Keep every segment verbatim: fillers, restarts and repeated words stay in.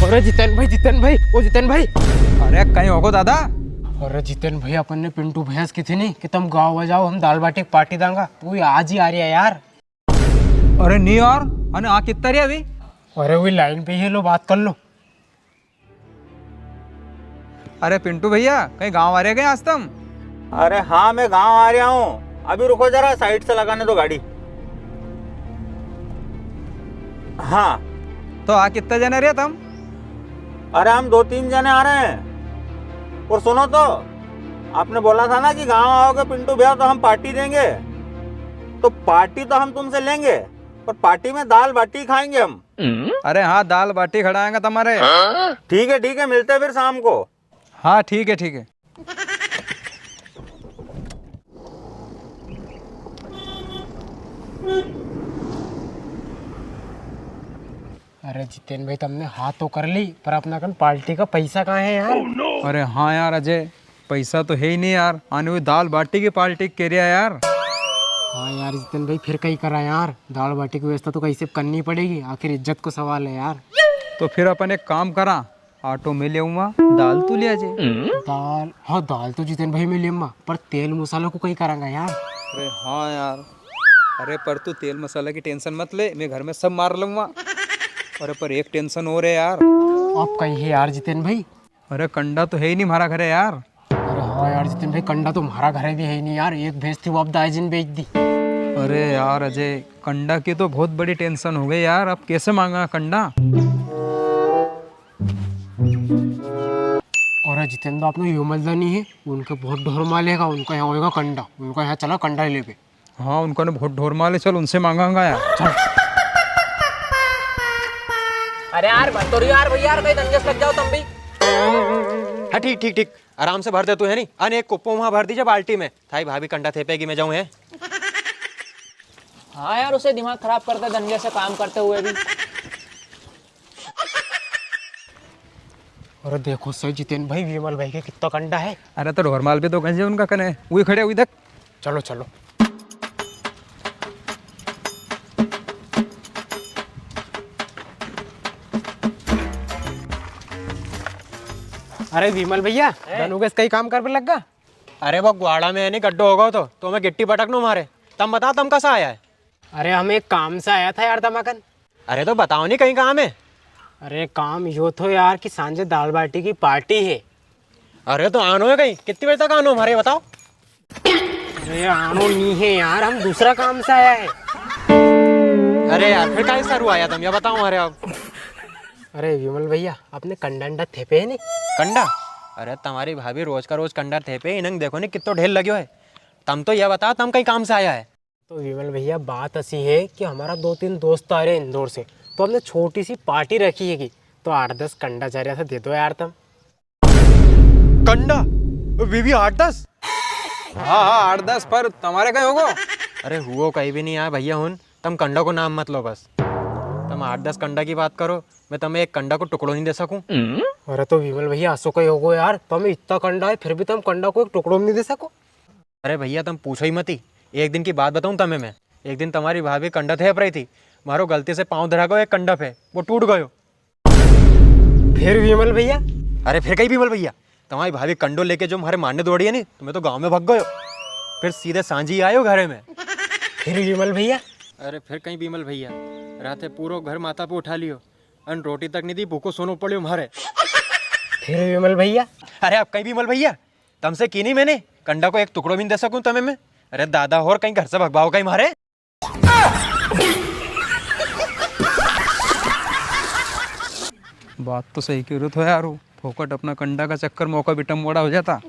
अरे जितेन भाई, जितेन भाई, ओ जितेन भाई। अरे कई होगो दादा? अरे जितेन भाई, अपन ने पिंटू भैया से की थी नी कि तम गाँव आ जाओ, हम दाल बाटी की पार्टी दांगा, तो वी आज ही आ रिया है यार। अरे नी यार, अने आ कित्ता रिया अभी? अरे वी लाइन पे ही है, लो बात कर लो। अरे पिंटू भैया, कई गाँव आ रिया कई आज तम? अरे हाँ, मैं गाँव आ रिया हूँ, अभी रुको जरा, साइड से लगाने दो गाड़ी। हाँ। तो आ कित्ता जने रिया तम? अरे हम दो तीन जने आ रहे हैं। और सुनो तो, आपने बोला था ना कि गाँव आओगे पिंटू भैया तो हम पार्टी देंगे, तो पार्टी तो हम तुमसे लेंगे, पर पार्टी में दाल बाटी खाएंगे हम। अरे हाँ, दाल बाटी खड़ाएंगा तमारे। ठीक है, ठीक है, मिलते हैं फिर शाम को। हाँ, ठीक है, ठीक है। अरे जितेन भाई, तमने हाँ तो कर ली, पर अपना कन पार्टी का पैसा कहाँ है यार? अरे हाँ यार अजय, पैसा तो है ही नी यार, अने वी दाल बाटी की पार्टी के रिया यार। हाँ यार जितेन भाई, फिर कई करा यार, दाल बाटी की व्यवस्था तो कई से करनी पड़ेगी, आखिर इज्जत को सवाल है यार। तो फिर अपन एक काम करा, आटो मैं ले आऊंगा, दाल तू ले आजे। दाल? हाँ, दाल तो जितेन भाई मैं ले आऊंगा, पर तेल मसाला को कई करांगा यार? अरे हाँ यार, अरे पर तू तेल मसाला की tension मत ले, मैं घर में सब मार लूंगा। अरे पर एक tension और है यार। अब कई है यार जितेन भाई? अरे कंडा तो है ही नी म्हारा घरे यार। अरे हाँ यार जितेन भाई, कंडा तो म्हारा घरे भी है ही नी यार, एक भैंस थी वो अब दाई जी ने बेच दी। अरे यार अजय, कंडा की तो बहुत बड़ी tension हो गई यार, अब कैसे मांगा कंडा? अरे जितेंद्र, अपने विमल दा नी है, उनके बहुत ढोर माल हैगा, उनका यहाँ होएगा कंडा, उनका यहाँ चला कंडा लेवे। हाँ, उनका ने बहुत ढोर माल है, चल उनसे मांगांगा यार। चल। अरे यार, मत तो रही यार भैया यार, कई दंगे से लग जाओ तम भी। हाँ, ठीक, ठीक, ठीक, आराम से भर दे तू, है नी? अने एक कुप्पो वहाँ भर दीजे बाल्टी में, थारी भाभी कंडा थेपेगी, मैं जाऊँ, है? हाँ यार, उसे दिमाग खराब करते धंधे से काम करते हुए भी। अरे देखो सही जितेन भाई, विमल भाई के कितना कंडा है। अरे तो ढोर माल भी तो गंजे उनका कने, वही खड़े हुई देख। चलो चलो। अरे विमल भैया, हैं? धनु के कई काम कर पे लग गा? अरे वो ग्वाड़ा में है नी गड्ढो होगो तो, तो मैं गिट्टी पटकनो मारे। तम बताओ, तम कसा आया है? अरे हम एक काम से आया था यार तमाकन। अरे तो बताओ नी कई काम है। अरे काम यो थो यार कि सांझे दाल बाटी की पार्टी है। अरे तो आनो है कई, कितनी बजे तक आनो हमारे, बताओ। अरे आनो नी है यार, हम दूसरा काम से आया है। अरे यार फिर काई सारू आया तम, या बताओ हमारे आप। अरे विमल भैया, अपने कंडा अंडा थेपे है नी? कंडा? अरे तमारी भाभी रोज का रोज कंडा थेपे, इन्हें देखो नी कितो ढेर लग्यो है। तम तो या बताओ, तम कई काम से आया है? तो विमल भैया, बात असी है कि हमारा दो तीन दोस्त आ रहे हैं इंदौर से, तो हमने छोटी सी पार्टी रखी है कि, तो आठ दस कंडा चाह रहा था, दे दो यार तम। कंडा? वे भी आठ दस? हाँ, हाँ, आठ दस, पर तमारे कई होगो? अरे, हुओ कई भी नी यार भैया, हुन, तम कंडा को नाम मत लो बस। तम आठ दस कंडा की बात करो, मैं तमे एक कंडा को टुकड़ो नी दे सकूं। अरे, तो विमल भैया, असो कई होगो यार, तमे इतना कंडा है, फिर भी तम कंडा को एक टुकड़ो भी नी दे सको? अरे भैया, तम पूछो ही मती। एक दिन की बात बताऊं तमे मैं। एक दिन तमारी भाभी कंडा थेप रही थी, मारो गलती से पाँव धरा गयो एक कंडा पे, वो टूट गयो। फिर विमल भैया? अरे फिर कई विमल भैया, तमारी भाभी कंडो लेके जो मारे मारने दौड़ी है नी, तो मैं तो गांव में भग गयो। फिर सीधे सांझी आयो घरे में। फिर विमल भैया? अरे फिर कई विमल भैया, राते पूरो घर माथा पे उठा लियो, अन रोटी तक नी दी, भूखो सोनो पड़्यो मारे। फिर विमल भैया? अरे अब कई विमल भैया, तमसे की नी मैंने, कंडा को एक टुकड़ो भी नी दे सकूं तमे मैं। अरे दादा, और कई घर से भगवाओ कई मारे। बात तो सही कह रहे हो यार, फोकट अपना कंडा का चक्कर मौका बिटम मोड़ा हो जाता।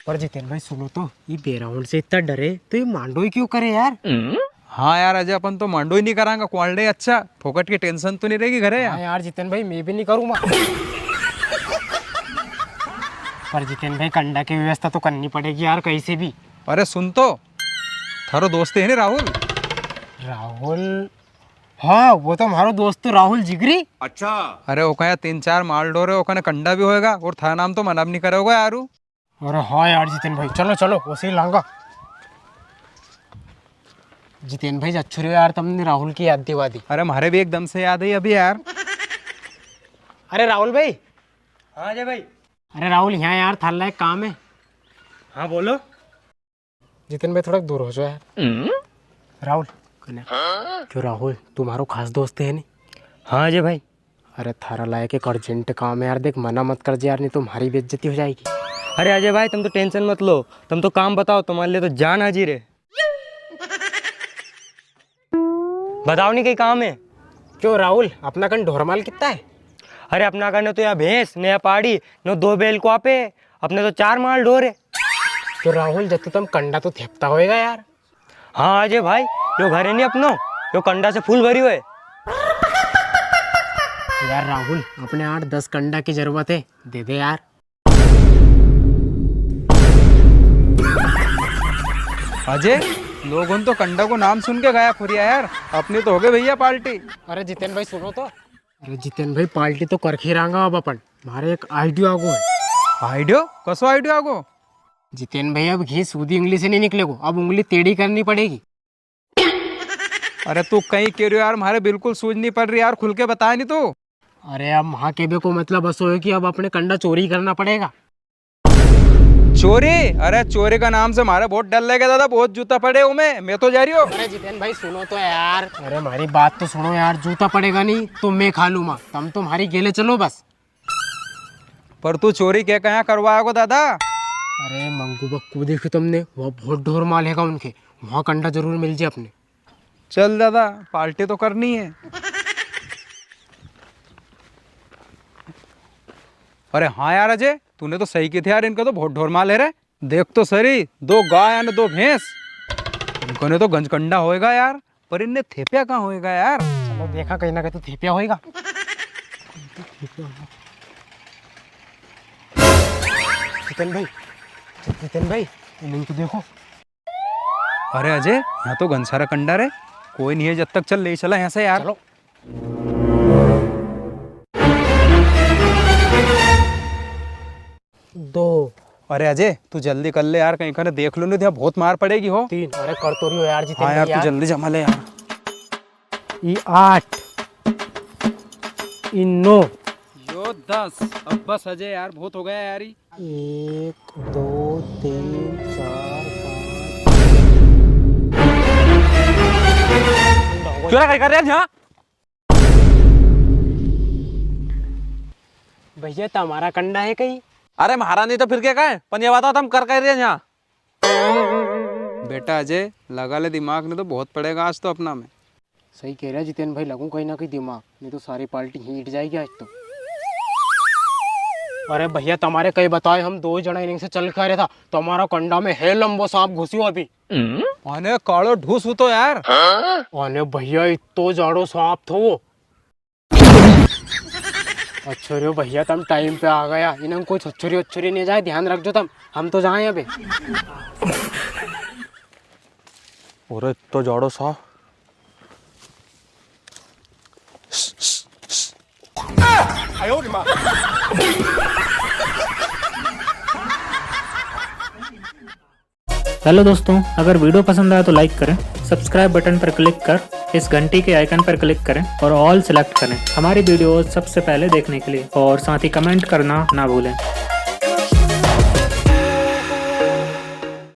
पर जितेन भाई सुनो तो, ये बैरावण से इतना डरे तो ये मांडो ही क्यों करे यार? हाँ यार अजय, अपन तो मांडो ही नी करांगा, क्वालडे अच्छा, फोकट की tension तो नी रहेगी घरे। हाँ यार जितेन भाई, मैं भी नी करूँगा। पर जितेन भाई, कंडा की व्यवस्था तो करनी पड़ेगी यार कहीं से भी। अरे सुन तो, थारो दोस्त है नी राहुल? राहुल? हाँ, वो तो हमारो दोस्त तो राहुल जिगरी। अच्छा। अरे ओका यहाँ तीन चार माल ढोर है, ओका ने कंडा भी होएगा और थारा नाम तो मना भी नी करेगा यारू। अरे हाँ यार जितेन भाई, चलो चलो, उसे ही लांगा। जितेन भाई, अच्छो रह्यो यार, तमने राहुल की याद दिवा दी। अरे, म्हारे भी एकदम से याद आई अभी यार। अरे राहुल भाई। हाँ अजय भाई। अरे राहुल, यहाँ यार, थारे लायक काम है। हाँ बोलो। जितिन भाई, थोड़ा दूर हो जाओ यार। राहुल। क्यों राहुल, तू म्हारो खास दोस्त है नी? हाँ अजय भाई। अरे थारा लायक एक urgent काम है यार, देख मना मत कर जे यार, नी तो म्हारी बेइज्जती हो जाएगी। अरे अजय भाई, तम तो tension मत लो, तम तो काम बताओ, तमारे लिए तो जान हाजिर है। बताओ नी, कई काम है? क्यों राहुल, अपना कन ढोरमाल कित्ता है? अरे अपना कन तो या भैंस, ने या पाड़ी, ने दो बैल को आपे, अपने तो चार माल ढोर है। क्यों राहुल, जब तो तम कंडा तो थेपता होएगा यार। हाँ अजय भाई, यो घर है नी अपनो, यो कंडा से full भरियो है। यार राहुल, अपने आठ दस कंडा की जरूरत है, दे दे यार। अजय, लोगों तो कंडा को नाम सुन के गाया खुरिया यार, अपनी तो हो गई भैया पार्टी। अरे जितेन भाई सुनो तो। अरे जितेन भाई, पार्टी तो करके रांगा अब अपन। म्हारे एक idea आगो है। Idea? कसो idea आगो? जितेन भाई, अब घी सूदी उंगली से नी निकलेगो, अब उंगली टेढ़ी करनी पड़ेगी। अरे तू कई के रियो यार, म्हारे बिल्कुल सूझ नी पड़ री यार, खुल के बता नी तू। अरे अब म्हा केबे को मतलब असो है कि अब अपने कंडा चोरी करना पड़ेगा। चोरी? अरे चोरी का नाम से म्हारे बहुत डर लगे दादा, बहुत जूता पड़े उमे, मैं तो जा रियो। अरे जितेन भाई सुनो तो यार। अरे म्हारी बात तो सुनो यार, जूता पड़ेगा नी तो मैं खा लूंगा, तम तो म्हारी गेले चलो बस। पर तू चोरी के कहाँ करवाएगो दादा? अरे मंगू बक्कू, देखो तमने, वहाँ बहुत ढोर माल हैगा उनके, वहाँ कंडा जरूर मिल जाए अपने। चल दादा, पार्टी तो करनी है। अरे हाँ यार अजय, तूने तो सही की थी यार, इनका तो बहुत ढोर माल है रे। देख तो सरी, दो गाय अने दो भैंस, इनको ने तो गंज कंडा होएगा यार। पर इनने थेप्या कहाँ होएगा यार? चलो देखा, कहीं ना कहीं तो थेप्या होएगा। जितेन भाई, जितेन भाई, इन्हें तो देखो। अरे अजय, यहाँ तो गंज सारा कंडा रे, कोई नी है, जब तक चल ले चला यहाँ से यार। चलो। दो। अरे अजय, तू जल्दी कर ले यार, कहीं का ने देख लो, नी तो यहाँ बहुत मार पड़ेगी हो। तीन। अरे कर तो रियो यार, जितेन हाँ यार, भाई तू यार। जल्दी जमा ले यार। ई आठ, ई नौ। यो दस। अब बस अजय यार, बहुत हो गया यार। ई एक, दो, तीन, चार, पाँच। क्यों रे, कई कर रिया है यहाँ? भैया, तमारा कंडा है कई? अरे, म्हारा नी तो फिर केका है? पण ये बताओ, तम कर कई रिया है यहाँ? बेटा अजय, लगा ले दिमाग, नी तो बहुत पड़ेगा आज तो अपना में। सही के रिया जितेन भाई, लगूं कहीं ना कहीं दिमाग, नी तो सारी पार्टी हिट जाएगी आज तो। अरे भैया, तमारे कई बताए, हम दो जना इन्हीं से चल के आ रिया था, तमारा कंडा में है लंबो सांप घुसियो अभी। अने कालो ढूस हो तो यार। अने भैया, इतो जाड़ो सांप थो वो। अच्छो रियो भैया, तम टाइम पे आ गया। इन्हें कोई छछुरी वछुरी नी जाए, ध्यान रख जो तम। हम तो जाए अबे। अरे, इतो जाड़ो सा। Hello दोस्तों, अगर वीडियो पसंद आया तो लाइक करें, सब्सक्राइब बटन पर क्लिक कर इस घंटी के आइकन पर क्लिक करें और ऑल सिलेक्ट करें हमारी वीडियोज़ सबसे पहले देखने के लिए, और साथ ही कमेंट करना ना भूलें।